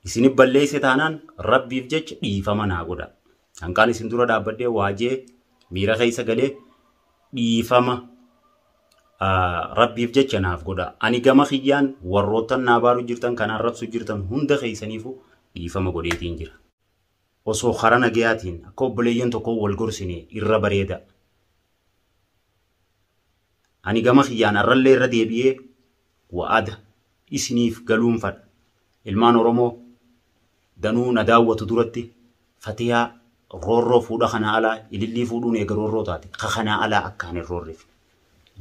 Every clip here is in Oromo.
Isinif balleeyse taanaan Rabbiif jecha dhiifama naa godha. Hanqaan isin dura dhaabbadhee waajee miira keessa galee dhiifama Rabbiif jecha naaf godha. Ani gama kiyyaan warroottan naa baaru jirtan kan arrabsu jirtan hunda keessaniifu dhiifama godheetiin jira. Osoo karaa nagayaatiin akka obboleeyyan tokko wal gorsine irra bareeda. Ani gama kiyyaan arrallee irra deebi'ee wa'ada isiniif galuun fadha. Ilmaan Oromoo danuu na daawwatu duratti Fatiyaa roorroo fuudha kanaa alaa ilillii fuudhuun eega roorroo taate ka kanaa alaa akkaan hin roorrifne.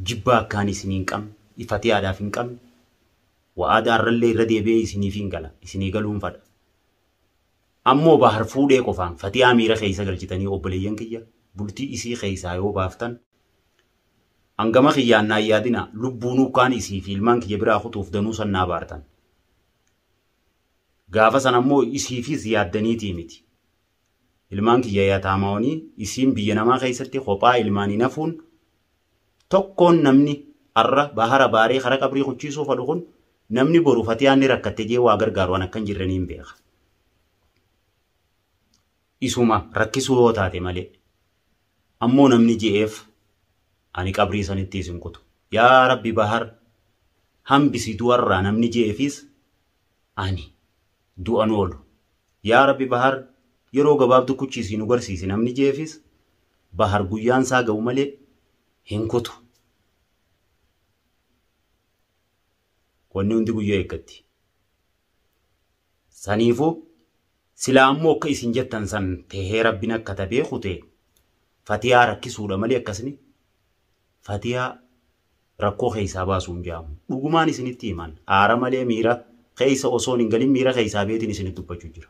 Jibbaa akkaan isinii hin qabne Fatiyaadhaaf hin qabne wa'ada arrallee irra deebi'ee isiniif hin gala isinii galuun fadha. Ammoo Bahar fuudhee qofaan Fatiyaa miira keessa galchitanii obboleeyyan kiyya bultii isii keessaa yoo baaftan hangama kiyyaan naan yaadina lubbuunuu kaan isii fi ilmaan kiyya biraa kutuuf danuu san naa baartan. Gaafa san ammoo isiifis yaaddaniitii miti. Ilmaan kiyya yataamaawanii isiin biyya namaa keessatti kophaa ilmaanii nafuun tokkoon namni arra Bahara baaree kara qabrii kuchiisuu fadhu kun namni boru Fatiyaan ni rakkatte jee waa gargaaru an akkan jirre niin beeka. Isuma rakkisuu yoo taate malee. Ammoo namni je'eef ani qabrii sanitti isin kutu. Yaa Rabbi Bahar hambisi du'arraa namni je'eefis ani du'an oolu. Yaa Rabbi Bahar yeroo gabaabdu kuchiisii nu garsiisi namni je'eefis Bahar guyyaan isaa ga'u malee hin kutu. Wanni hundi guyyaa eeggatti. Saniifuu silaa ammoo akka isin jettan san tehee Rabbin akka tabee kute Fatiyaa rakkisuudha malee akkasni Fatiyaa rakkoo keessaa baasuu hin jaamu. Dhugumaan isinitti himan aara malee miira keessa osoon hin galin miira keessaa beetiin isinitti dubbachuu jira.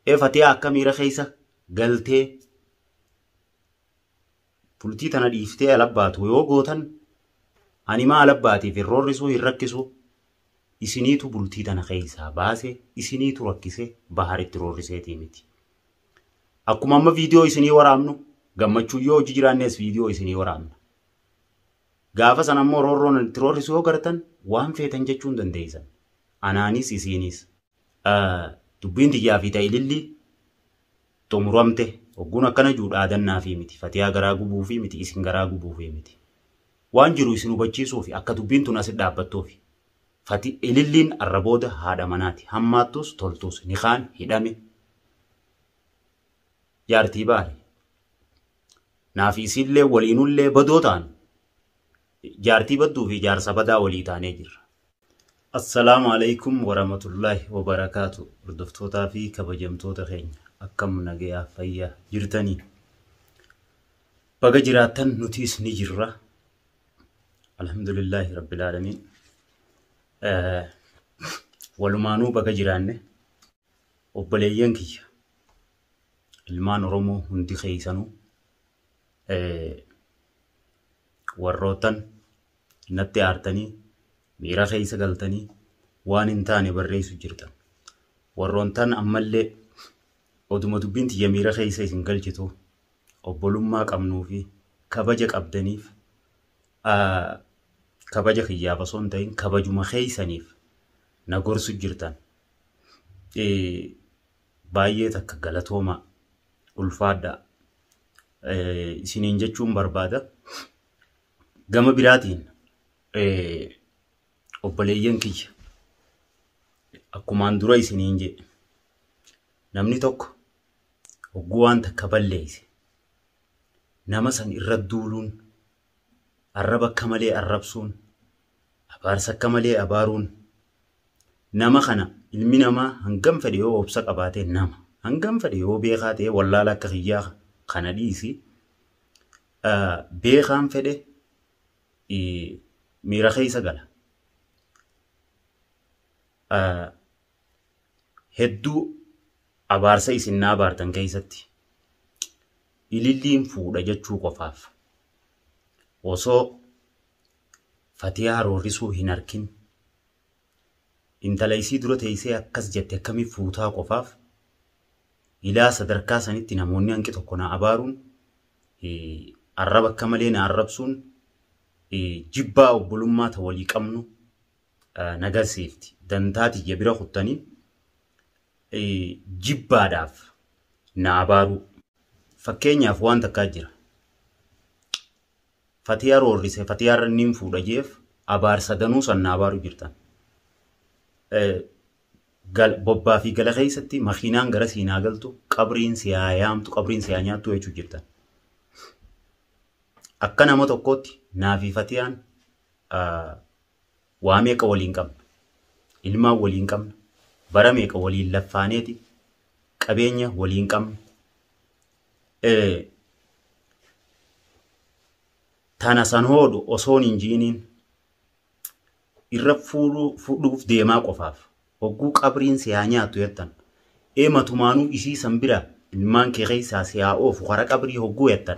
Ee Fatiyaa akka miira keessa galtee bultii tana dhiiftee alabbaatu yoo gootan ani maa alabbaatiif hin roorrisuu hin rakkisu isiniitu bultii tana keessaa baase isiniitu rakkise Baharitti roorriseetii miti. Akkuma amma viidiyoo isinii waraabnu gammachuu yoo hojii jiraannes viidiyoo isinii waraabna. Gaafa sana ammoo roorroon itti roorrisu yoo gartan waan feetan jechuu hin dandeessan. Anaanis isiinis. Dubbiin tiyyaa fi ta'ililli xumuramte hogguun akkana jiru dhaadannaa fi miti. Fatiyaa garaa gubuu fi miti isin garaa gubuu fi miti. Waan jiru isin hubachiisuu fi akka dubbiin tun asit dhaabbattuufi. Fati ililliin arra booda haadha manaati. Hammaattus toltus nikaan hidhame. Jaartii baari. Naafi isiillee waliinullee badoo taanu. Jaartii badduu fi jaarsa badaa walii taanee jirra. Assalaamu alaikum warahmatullaahi wabarakaatu. Hordoftootaa fi kabajamtoota keenya akkam nagayaa fayyaa jirtanii. Baga jiraattan nutiis ni jirra. Alhamdulillaahi rabbil aalamiin. Walumaanuu baga jiraanne obboleeyyan kiyya ilmaan Oromoo hundi keessanuu warroottan natti aartanii miira keessa galtanii waan hin taane barreessu jirtan. Warroottan ammallee oduma dubbiin tiyya miira keessa isin galchitu obbolummaa qabnuu fi kabaja qabdaniif kabaja kiyyaaf osoo hin ta'in kabajuma keessaniif na gorsu jirtan. Baay'ee takka galatoomaa ulfaadhaa isiniin jechuun barbaada. Gama biraatiin obboleeyyan kiyya akkumaan dura isiniin jedhe namni tokko hogguu waan takka balleeyse nama san irra duuluun arraba akka malee arrabsuun abaarsa akka malee abaaruun nama kana ilmi namaa hangam fedhe yoo obsa qabaate nama hangam fedhe yoo beekaa ta'e wallaala akka kiyyaa kana dhiisi beekaan fedhe miira keessa gala. Hedduu abaarsa isin naa abaartan keessatti ililliin fuudha jechuu qofaaf osoo Fatiyaa roorrisuu hin arkin intala isii dura teessee akkas jette akkamii fuutaa qofaaf ilaa sadarkaa sanitti namoonni hanqi tokko na abaaruun arraba akka malee na arrabsuun jibbaa obbolummaa ta walii qabnu nagarsiifti. Dantaa tiyya bira kuttanii jibbaadhaaf na abaaruu. Fakkeenyaaf waan takkaa jira. Fatiyaa roorrise fatiyaarra niin fuudha jeef abaarsa danuu san na abaaruu jirtan. Bobbaa fi gala keessatti makiinaan gara siinaa galtu qabriin si haa yaamtu qabriin si haa nyaattu jechuu jirtan. Akka nama tokkootti naa fi Fatiyaan waa meeqa waliin qabna. Ilmaan waliin qabna. Bara meeqa waliin laffaaneeti. Qabeenya waliin qabna. Tana san hoodhu osoon hin jiiniin irra fuudhuuf deemaa qofaaf hogguu qabriin si haa nyaattu jettan. Matumaanuu isii san bira ilmaan kee keessaa si haa oofu kara qabrii hogguu jettan.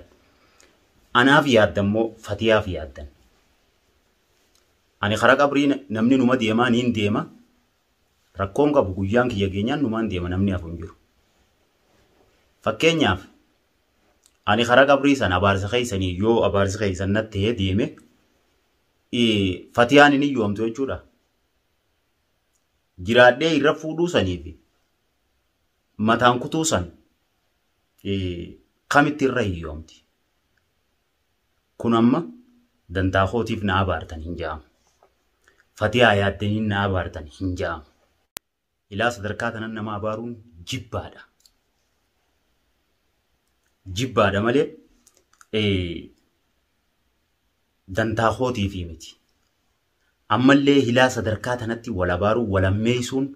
Anaaf yaaddan moo Fatiyaaf yaaddan? Ani kara qabrii namni numa deemaa niin deema. Rakkoon qabu guyyaan kiyya geenyaan numaan deema namni hafu hin jiru. Fakkeenyaaf ani kara qabrii sana abaarsa keessanii yoo abaarsa keessan natti ta'ee deeme Fatiyaan hin hiyyoomtu jechuudha. Jiraadhee irra fuudhuu sanii fi mataan kutuu san kamitti irra hiyyoomti? Kun amma dantaa kootiif na abaartan hin ja'amu. Fatiyaa yaaddanii na abaartan hin ja'amu. Ilaa sadarkaa kanan nama abaaruun jibbaadha. Jibbaadha malee dantaa kootiifi miti. Ammallee hilaa sadarkaa tanatti wal abaaruu wal ammeessuun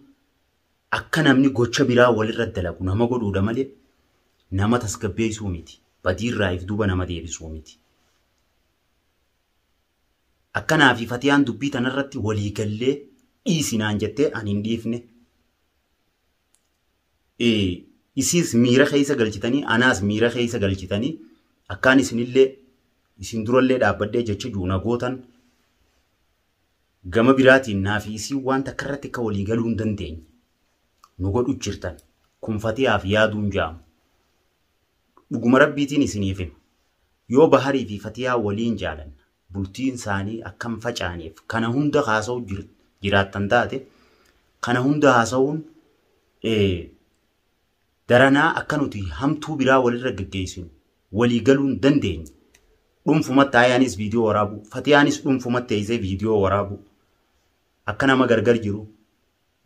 akka namni gocha biraa walirra dalagu nama godhuudha malee nama tasgabbeessuu miti. Badiirraa if duuba nama deebisuu miti. Akkanaa fi Fatiyaan dubbii tanarratti walii gallee dhiisinaan jettee ani hin dhiifne. Isiis miira keessa galchitanii anaas miira keessa galchitanii akkaan isinillee isin durallee dhaabbadhee jecha juuna gootan gama biraatiin naa fi isiin waan takka irratti akka walii galuu hin dandeenye nu godhu jirtan kun Fatiyaaf yaaduun ja'amu. Dhuguma rabbiitiin isiniif hima. Yoo Baharii fi Fatiyaa waliin jaalanna bultiin isaanii akkam facaaneef kana hunda haasa'u jiraattan taate kana hunda haasa'uun daranaa akka nuti hamtuu biraa walirra geggeessinu walii galuu hin dandeenye. Dhuunfumatti Ayaanis viidiyoo waraabu, Fatiyaanis dhuunfumatti teessee viidiyoo waraabu. Akka nama gargar jiru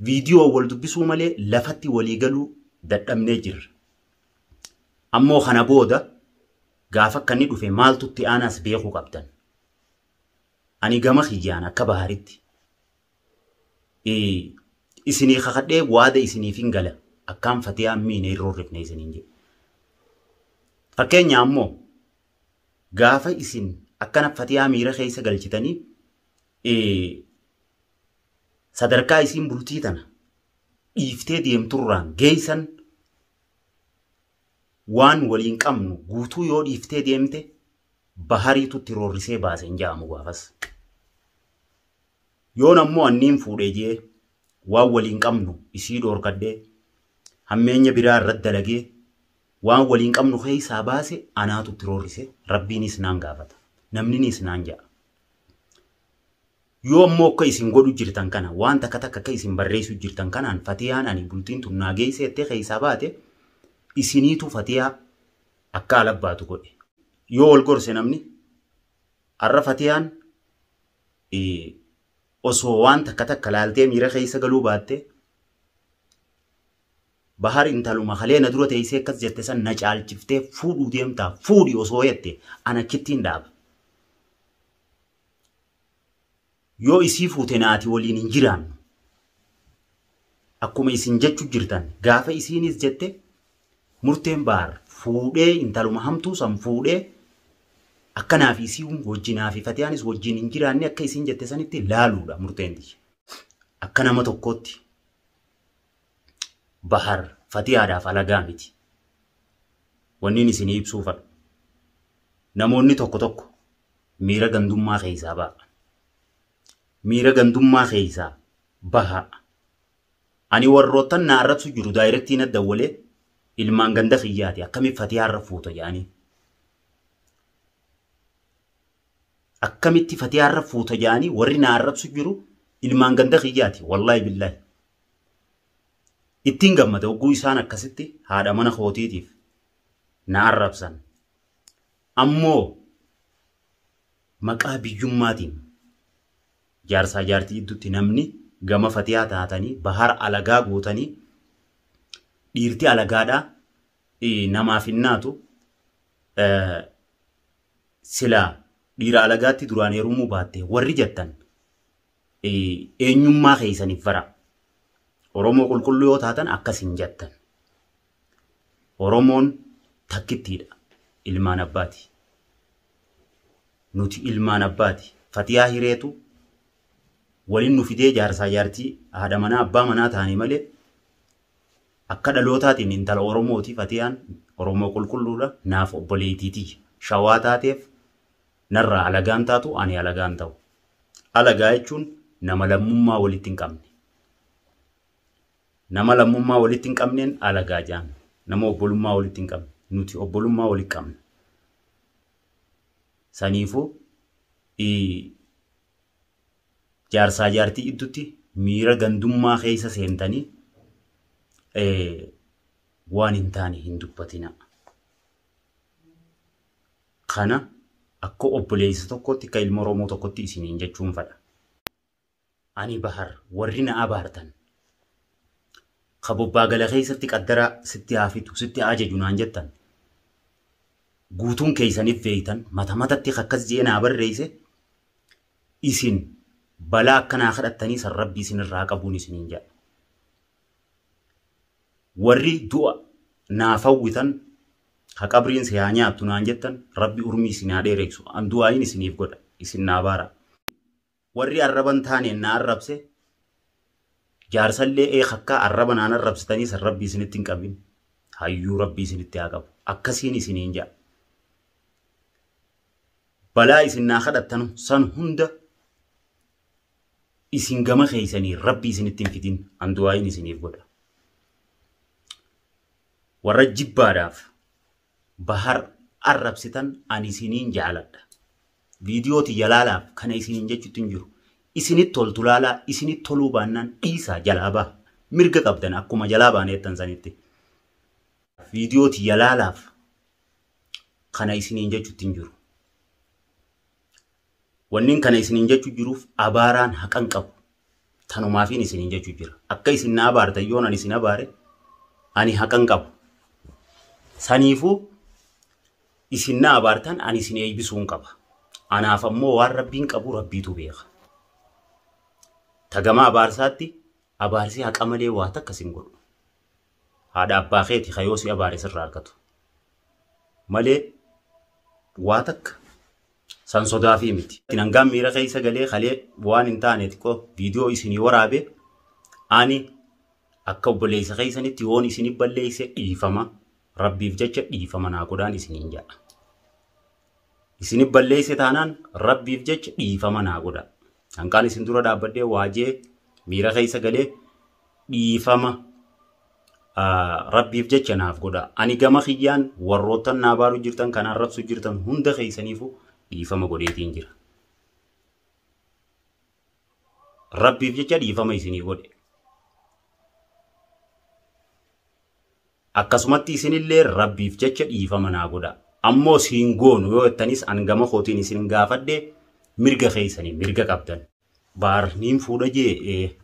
viidiyoo wal dubbisuu malee lafatti walii galuu dadhabnee jirra. Ammoo kana booda gaafa akka inni dhufe maaltu itti aanaas beekuu qabdan. Ani gama kiyyaan akka Baharitti isinii kakadhee waada isiniif hin gala akkaan Fatiyaan miine hin roorrifne isiniin jedhe. Fakkeenya ammoo gaafa isin akkana Fatiyaa miira keessa galchitanii sadarkaa isiin bultii tana dhiiftee deemturraan geessan waan waliin qabnu guutuu yoo dhiiftee deemte Bahariitu itti roorrisee baase hin ja'amu gaafas. Yoon ammoo anniin fuudhee jee waan waliin qabnu isii dhoorkadhee hammeenya biraa irratti dalagee waan waliin qabnu keessaa baase anaatu itti roorrise rabbiinis naan gaafata. Namninis naan ja'a. Yoo ammoo akka isin godhu jirtan kana waan takka takka akka isin barreessu jirtan kanaan Fatiyaan ani bultiin tun naa geesse jettee keessaa baate isiniitu Fatiyaa akka alabbaatu godhe. Yoo wal gorse namni har'a Fatiyaan osoo waan takka takka laaltee miira keessa galuu baatte Bahar intaluma kalee na dura teessee akkas jette san na caalchiftee fuudhuu deemtaa fuudhi osoo jette ana achittiin dhaaba. Yoo isii fuute naati waliin hin jiraannu. Akkuma isin jechu jirtan gaafa isiinis jette murteen Bahar fuudhee intaluma hamtuu san fuudhee akkanaa fi isii wajjinaa fi Fatiyaanis wajjin hin jiraanne akka isiin jette sanitti laaluudha murteen tiyya. Akka nama tokkootti Bahar Fatiyaadhaaf alagaa miti. Wanniin isinii ibsuu fadhu. Namoonni tokko tokko miira gandummaa keessaa ba'a. Miira gandummaa keessaa baha. Ani warroottan na arrabsu jiru daayirektii na dawwalee ilmaan ganda kiyyaati akkamitti Fatiyaarra fuuta jedhanii. Akkamitti Fatiyaarra fuuta jedhanii warri na arrabsu jiru Ilmaan ganda kiyyaati wallaahi billaahi. Ittiin gammada hogguu isaan akkasitti haadha mana kootiitiif na arrabsan. Ammoo maqaa biyyummaatiin jaarsaa jaartii gidduutti namni gama Fatiyaa taatanii Bahar alagaa gootanii dhiirti alagaadhaa namaaf hin naatu silaa dhiira alagaatti duraan heerumuu baatte warri jettan eenyummaa keessaniif bara. Oromoo qulqulluu yoo taatan akkas hin jettan. Oromoon takkittiidha. Ilmaan abbaati. Nuti ilmaan abbaati. Fatiyaa hireetu waliin nu fidee jaarsaa jaartii haadha manaa abbaa manaa ta'anii malee akka dhalootaatiin intala Oromooti. Fatiyaan Oromoo qulqulluudha. Naaf obboleettiiti. Shawaa taateef narraa alagaan taatu ani alagaan ta'u. Alagaa jechuun nama lammummaa walitti hin qabne. Nama lammummaa walitti hin qabneen alagaa jedhama. Nama obbolummaa walitti hin qabne. Nuti obbolummaa walitti qabna. Saniifuu jaarsaa jaartii gidduutti miira gandummaa keessa seentanii waan hin taane hin dubbatina. Kana akka obboleessa tokkotti akka ilma Oromoo tokkotti isiniin jechuun fedha. Ani Bahar warri na abaartan ka bobbaa gala keessatti qaddaraa sitti haa fitu sitti haa ajaju naan jettan guutuun keessaniif beektan mata matatti akkas jee naa barreesse isin balaa akkanaa kadhattanii san rabbi isinirraa qabuun isiniin jedha. Warri du'a naaf hawwitan ka qabriin si haa nyaattu naan jettan rabbi urmii isin haa dheeressu an du'aayin isiniif godha isin naa baara. Warri arraban taaneen na arrabse jaarsallee ee akka arraba naan arrabsitanii san rabbi isinitti hin qabin hayyuu rabbi isinitti haa qabu akkasiin isiniin jedha. Balaa isin naa kadhattan san hunda isin gama keessanii rabbi isinitti hin fidin an du'aayin isiniif godha. Warra jibbaadhaaf Bahar arrabsitan ani isiniin jaaladha. Viidiyoo tiyya laalaaf kana isiniin jechuutti hin jiru. Isinitti toltu laalaa isinitti toluu baannaan dhiisaa jalaa baha. Mirga qabdan akkuma jalaa baaneettan sanitti. Viidiyoo tiyya laalaaf kana isiniin jechuutti hin jiru. Wannin kana isiniin jechuu jiruuf abaaraan haqan qabu. Tanumaafiin isiniin jechuu jira. Akka isin na abaartan yoon ani isin abaare ani haqan qabu. Saniifuu isin na abaartan ani isin eebbisuun qaba. Anaaf ammoo waan rabbiin qabu rabbiitu beeka. Tagama abaarsaatti abaarsi haqa malee waa takka sin godhu. Haadha abbaa keeti kayoo si abaare sirraa argatu. Malee waa takka san sodaafii miti. Hangaan miira keessa galee kalee waan hin taane xiqqoo viidiyoo isinii waraabe ani akka obboleessa keessanitti yoon isinii balleesse dhiifama rabbiif jecha dhiifama naa godhaan isiniin jedha. Isinii balleesse taanaan rabbiif jecha dhiifama naa godha. Hanqaan isin dura dhaabbadhee waajee miira keessa galee dhiifama rabbiif jecha naaf godha. Ani gama kiyyaan warroottan naa baaruu jirtan kan arrabsu jirtan hunda keessaniifuu dhiifama godheetiin jira. Rabbiif jecha dhiifama isinii godhe. Akkasumatti isinillee rabbiif jecha dhiifama naa godha. Ammoo siin goonu yoo jettanis an gama kootiin isin gaafadhe mirga keessanii mirga qabdan. Baar niin fuudha jee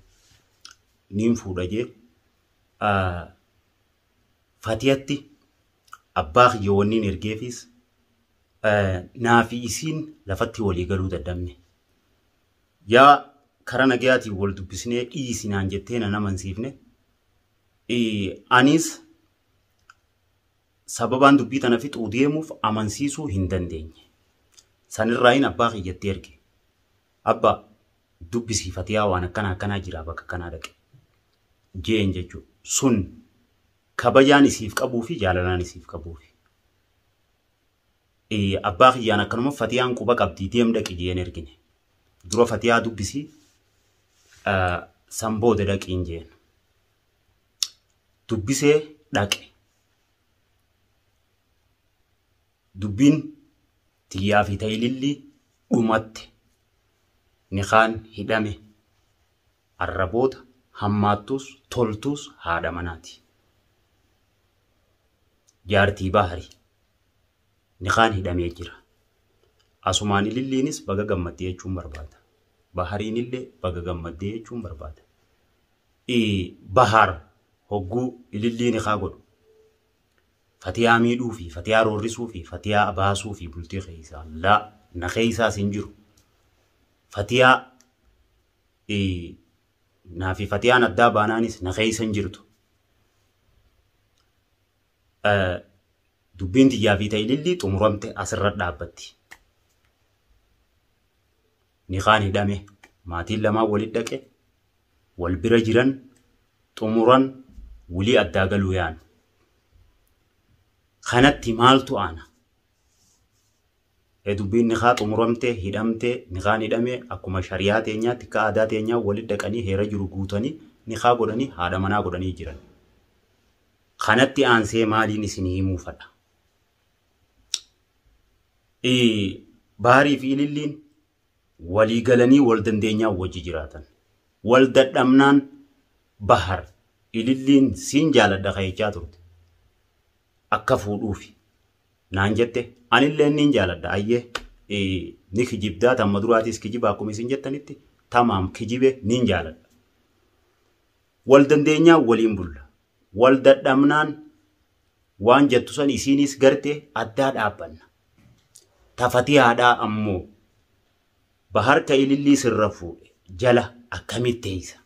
niin fuudha jee Fatiyatti abbaa kiyya wanniin ergeefis naa fi isiin lafatti walii galuu dadhabne. Yaa karaa nagayaatiin wal dubbisnee dhiisi naan jettee na amansiifne. Anis sababaan dubbii tana fixuu deemuuf amansiisuu hin dandeenye. Sanirraayin abbaa kiyyatti erge. Abbaa dubbisii Fatiyaa waan akkana akkanaa jira bakka akkanaa dhaqe. Jeen jechuudha. Sun kabajaan isiif qabuu fi jaalalaan isiif qabuufi. Abbaa kiyyaan akkanuma Fatiyaan quba qabdii deem dhaqi jeen ergine. Dura Fatiyaa dubbisii san booda dhaqiin jeen. Dubbisee dhaqe. Dubbiin tiyyaa fi ta'ililli dhumatte. Nikaan hidhame. Arraboota hammaattus toltus haadha manaati. Jaartii Bahari nikaan hidhamee jira. Asumaan ililliinis baga gammaddee jechuun barbaada. Bahariinillee baga gammaddee jechuun barbaada. Bahar hogguu ilillii nikaa godhu. Fatiyaa miidhuu fi fatiyaa roorrisuu fi fatiyaa baasuu fi bultii keessaa laa na keessaas hin jiru. Fatiyaa naa fi fatiyaan addaa baanaanis na keessa hin jirtu. Dubbiin tiyyaa fi ta'ilillii xumuramte asirra dhaabbatti. Nikaan hidhame maatiin lamaan walit dhaqe wal bira jiran xumuran wulii addaa galuu yaanu. Kanatti maaltu aana? Dubbiin nikaa xumuramte hidhamte nikaan hidhame akkuma shariyaa teenyaatti akka aadaa teenyaa walit dhaqanii heera jiru guutanii nikaa godhanii haadha manaa godhanii jiran. Kanatti aansee maaliin isin himuu fadha? Baharii fi ililliin walii galanii wal dandeenyaa wajji jiraatan. Wal dadhabnaan Bahar ililliin siin jaaladha ka'echaa turte. Akka fuudhuufi naan jette anillee niin jaaladha ayyee ni kijibdaa tamma duraatis kijiba akkuma isin jettanitti tamaam kijibe niin jaaladha. Wal dandeenyaa waliin bulla. Wal dadhabnaan waan jettu san isiinis garte addaa dhaabbanna. Tafatii haadhaa ammoo Bahar ka ilillii sirra fuudhe jala akkamitti teessa?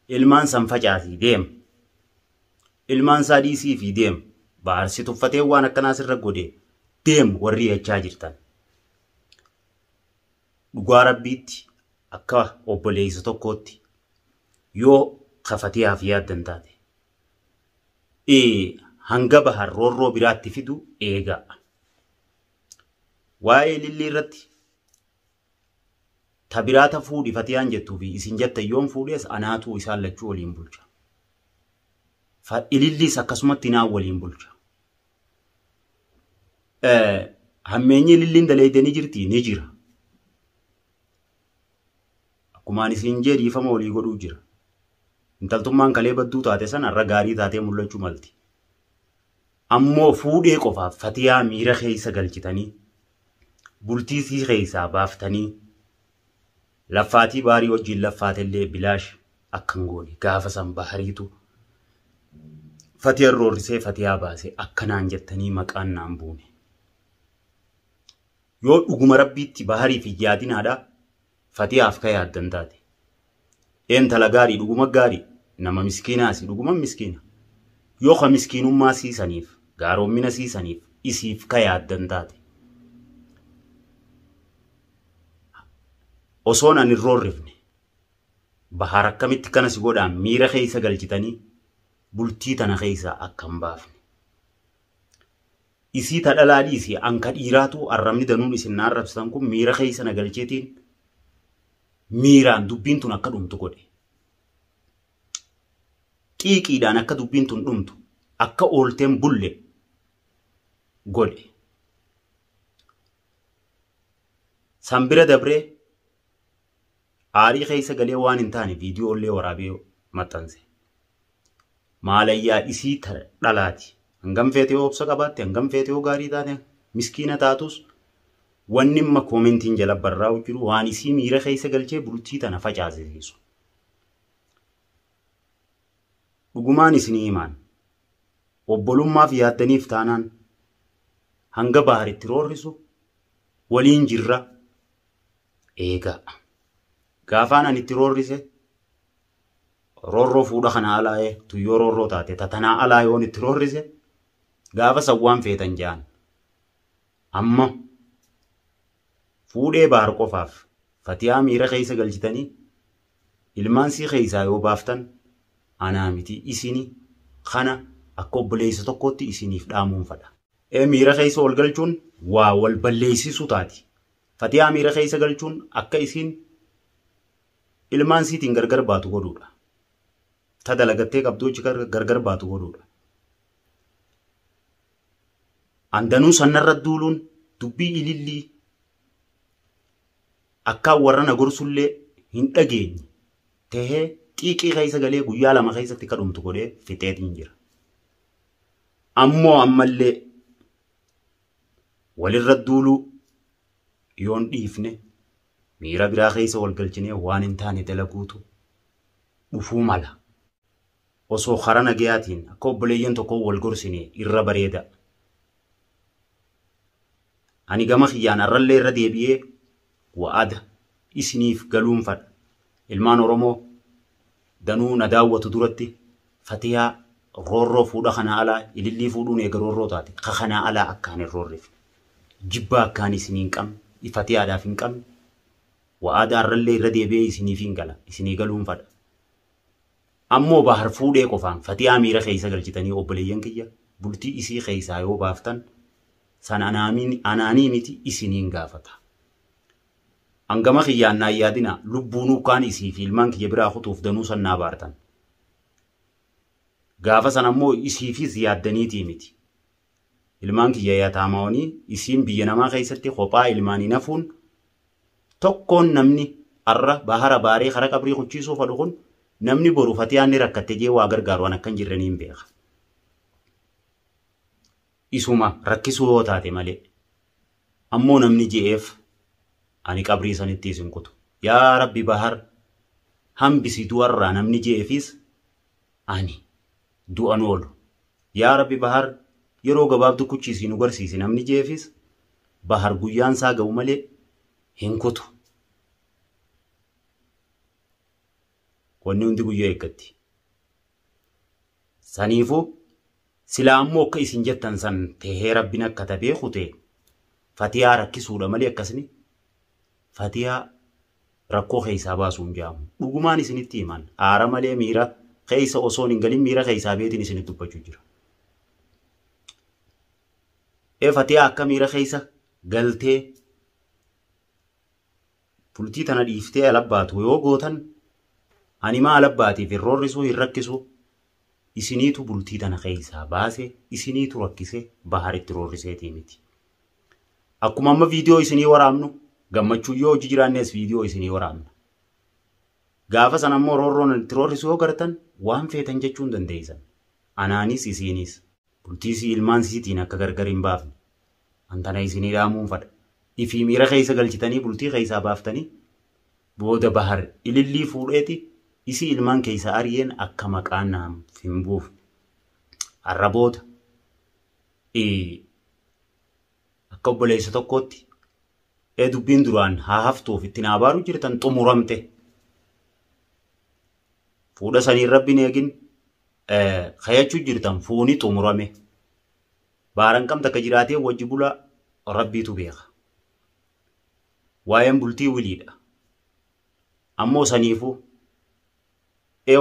Ilmaan san facaasii deema. Ilmaan isaa dhiisii fi deema. Bahar si tuffatee waan akkanaa sirra godhe deem warri jechaa jirtan. Dhugaa rabbiitti akka obboleessa tokkootti yoo kafatiyaaf yaaddan taate. Hanga Bahar roorroo biraatti fidu eegaa. Waa'ee ilillii irratti ta biraata fuudhi fatiyaan jettuu fi isin jettan yoon fuudhes anaatuu isaan lachuu waliin bulcha. Ililliis akkasumatti naan waliin bulcha. Hammeenyi ililliin daleeyde ni jirti ni jira. Akkumaan isin jee dhiifama walii godhuu jira. Intaltummaan kalee badduu taate sana har'a gaarii taatee mul'achuu malti. Ammoo fuudhee qofaaf fatiyaa miira keessa galchitanii bultii sii keessaa baaftanii laffaatii baarii wajjin laffaatellee bilaash akka hin goone gaafa san bahariitu fatiyaan roorrisee fatiyaa baase akkanaan jettanii maqaan naan buune. Yoo dhuguma rabbiitti bahariif hin yaadinaadha fatiyaaf ka yaaddan taate. Intala gaarii dhuguma gaarii nama miskiinaasi dhuguma miskiina. Yoo ka miskiinummaa siisaniif gaaroommina siisaniif isiif ka yaaddan taate. Osoon ani hin roorrifne Bahar akkamitti kana si godhaan miira keessa galchitanii bultii tana keessaa akka hin baafne. Isii ta dhalaa dhiisi anka dhiiraatu arrabni danuun isin na arrabsitan kun miira keessa na galcheetiin miiraan dubbiin tun akka dhumtu godhe. Xiiqiidhaan akka dubbiin tun dhumtu akka oolteen bulle godhe. San bira dabree aarii keessa galee waan hin taane viidiyoo illee waraabee maxxanse. Maalayyaa isii dhalaati. Hangam feete yoo obsa qabaatte, hangam feete yoo gaarii taate, miskiina taatus wanni amma koomentiin jala barraa'u jiru waan isii miira keessa galchee bultii tana facaasisiisu. Dhugumaan isinii himaan obbolummaaf yaaddaniif taanaan hanga baharitti roorrisu waliin jirra eegaa. Gaafaan ani itti roorrise roorroo fuudha kana alaa'ee tuyyoo roorroo taate tatanaa alaa yoon itti roorrise gaafa san waan feetan ja'an. Amma fuudhee bahar qofaaf fatiyaa miira keessa galchitanii ilmaan sii keessaa yoo baaftan anaa miti isini kana akka obboleessa tokkootti isiniif dhaamuun fadha. Miira keessa wal galchuun waa wal balleessisuu taati. Fatiyaa miira keessa galchuun akka isiin ilmaan siitiin gargar baatu godhuudha. Ta dalagattee qabdu hojii gargar baatu godhuudha. Andanuu sanarra duuluun dubbii ilillii akkaan warra na gorsullee hin dhageenye. Tahee xiiqii keessa galee guyyaa 2 keessatti akka dhumtu godhee fixeetiin jira. Ammoo ammallee walirra duuluu yoon dhiifne miira biraa keessa wal galchinee waan hin taane dalaguutu dhufuu mala. Osoo karaa nagayaatiin akka obboleeyyan tokko wal gorsine irra bareeda. Ani gama kiyyaan arrallee irra deebi'ee wa'ada isiniif galuun fadha. Ilmaan Oromoo danuu na daawwatu duratti Fatiyaa roorroo fuudha kanaa alaa ilillii fuudhuun eega roorroo taate ka kanaa alaa akkaan hin roorrifne. Jibbaa akkaan isinii hin qabne, Fatiyaadhaaf hin qabne, wa'ada arrallee irra deebi'ee isiniif hin gala, isinii galuun fadha. Ammoo Bahar fuudhee qofaan Fatiyaa miira keessa galchitanii obboleeyyan kiyya bultii isii keessaa yoo baaftan san anaanii miti isiniin gaafata. Hangama kiyyaan naan yaadina lubbuunuu kaan isii fi ilmaan kiyya biraa kutuuf danuu san naa baartan. Gaafa san ammoo isiifis yaaddaniitii miti. Ilmaan kiyya yataamaanii isiin biyya namaa keessatti kophaa ilmaanii nafuun tokkoon namni arra Bahara baaree karaa qabrii kuchiisuu fadhu kun namni boru Fatiyaan ni rakkatte jee waa gargaaru waan akkan jirre niin beeka. Isuma rakkisuu yoo taate malee. Ammoo namni je'eef ani qabrii sanitti isin kutu. Yaa Rabbi Bahar hambisi du'arraa namni je'eefis ani du'an oolu. Yaa Rabbi Bahar yeroo gabaabduu kuchiisii nu garsiisi namni je'eefis Bahar guyyaan isaa ga'u malee hin kutu. Wanni hundi guyyaa eeggatti. Saniifuu silaa ammoo akka isin jettan san tahee Rabbiin akka tabee kute Fatiyaa rakkisuudha malee akkasni Fatiyaa rakkoo keessaa baasuun jaamu. Dhugumaan isinitti himan aara malee miira keessa osoo hin galin miira keessaa beetiin isinitti dubbachuu jira. Fatiyaa akka miira keessa galtee bultii tana dhiiftee alabbaatu yoo gootan ani maa alabbaatiif hin roorrisuu hin rakkisu isiniitu bultii tana keessaa baase isiniitu rakkise Baharitti roorriseetii miti. Akkuma amma viidiyoo isinii waraabnu gammachuu yoo hojii jiraannes viidiyoo isinii waraabna. Gaafa sana ammoo roorroon itti roorrisu yoo gartan waan feetan jechuu hin dandeessan. Anaanis isiinis bultii sii ilmaan siitiin akka gargar hin baafne. Antana isinii dhaamuun fadha. Ifii miira keessa galchitanii bultii keessaa baaftanii booda Bahar ilillii fuudheeti isii ilmaan keessaa ari'een akka maqaa naaf hin buufne. Har'a booda akka obboleessa tokkootti dubbiin duraan haa haftuuf itti naa baaruu jirtan xumuramte. Fuudha saniin Rabbiin eegin kayachuu jirtan fuuni xumurame. Baaran kam takka jiraatee wajji bulaa Rabbiitu beeka. Waa'een bultii wiliidha. Ammoo saniifuu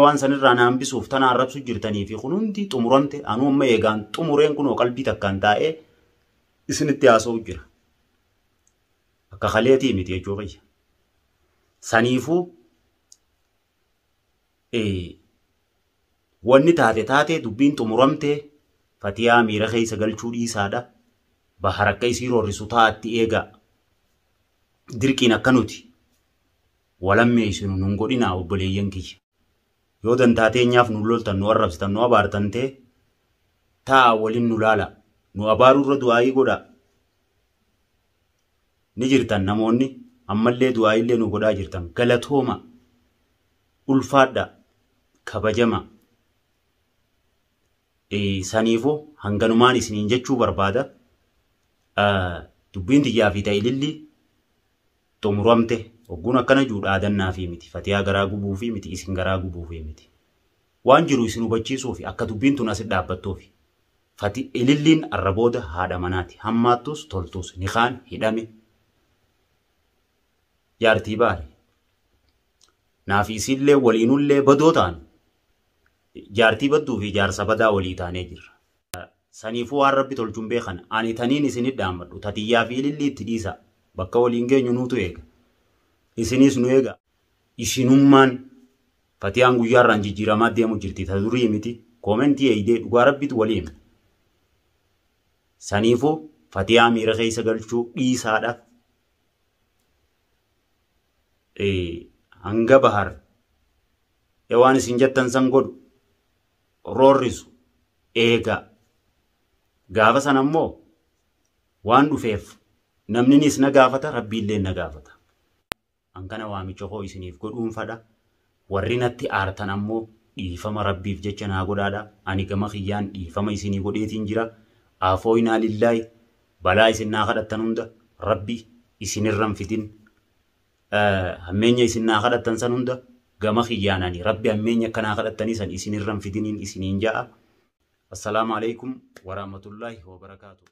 waan sanirraa na hambisuuf tana arrabsu jirtanii fi kun hundi xumuramte anuu amma eegaan xumureen kunoo qalbii takkaan taa'ee isinitti haasa'u jira. Akka kaleetii miti jechuu qiyya. Saniifuu wanni taate taate dubbiin xumuramte Fatiyaa miira keessa galchuu dhiisaadha. Bahar akka isii roorrisu taa'atti eegaa. Dirqiin akka nuti walammeessinu nun godhinaa obboleeyyan kiyya. Yoo dantaa teenyaaf nu loltan nu arrabsitan nu abaartan ta'e taa'a waliin nu laala. Nu abaaruu irra du'aayii godhaa. Ni jirtan namoonni ammallee du'aayiillee nu godhaa jirtan. Galatooma, ulfaadha, kabajama. Saniifuu hanganumaan isiniin jechuu barbaada. Dubbiin tiyyaa fi ta'ililli xumuramte ogguun akkana jiru dhaadannaa fi miti. Fatiyaa garaa gubuu fi miti isin garaa gubuu fi miti. Waan jiru isin hubachiisuu fi akka dubbiin tun asit dhaabbattuufi. Fati ililliin arra booda haadha manaati. Hammaattus toltus nikaan hidhame. Jaartii baare. Naafi isillee waliinullee badoo ta'an jaartii badduu fi jaarsa badaa walii taanee jirra. Saniifuu waan Rabbi tolchuun beekan ani taniin isinit dhaammadhu tatiyyaa fi ilillii itti dhiisa. Bakka waliin geenyu nuutu eega. Isinis nu eega. Isinummaan Fatiyaan guyyaarraan jijjiiramaa deemu jirti ta durii miti. Koomentii eeydee dhugaa Rabbitu waliin. Saniifuu Fatiyaa miira keessa galchuu dhiisaadha. Hanga Bahar Waan isin jettan san godhu roorrisu eega. Gaafa san ammoo waan dhufeef namninis na gaafata, rabbiillee na gaafata. An kana waamicha koo isiniif godhuun fadha. Warri natti aartan ammoo dhiifama rabbiif jecha naa godhaadha. Ani gama kiyyaan dhiifama isinii godheetiin jira. Afooynaa lillaahi, balaa isin naa kadhattan hunda rabbi isinirran fidin. Hammeenya isin naa kadhattan san hunda gama kiyyaan ani rabbi hammeenya akkanaa kadhattanii san isinirran fidiniin isiniin ja'a. Assalaamu alaikum warahmatullaahi wabarakaatuh.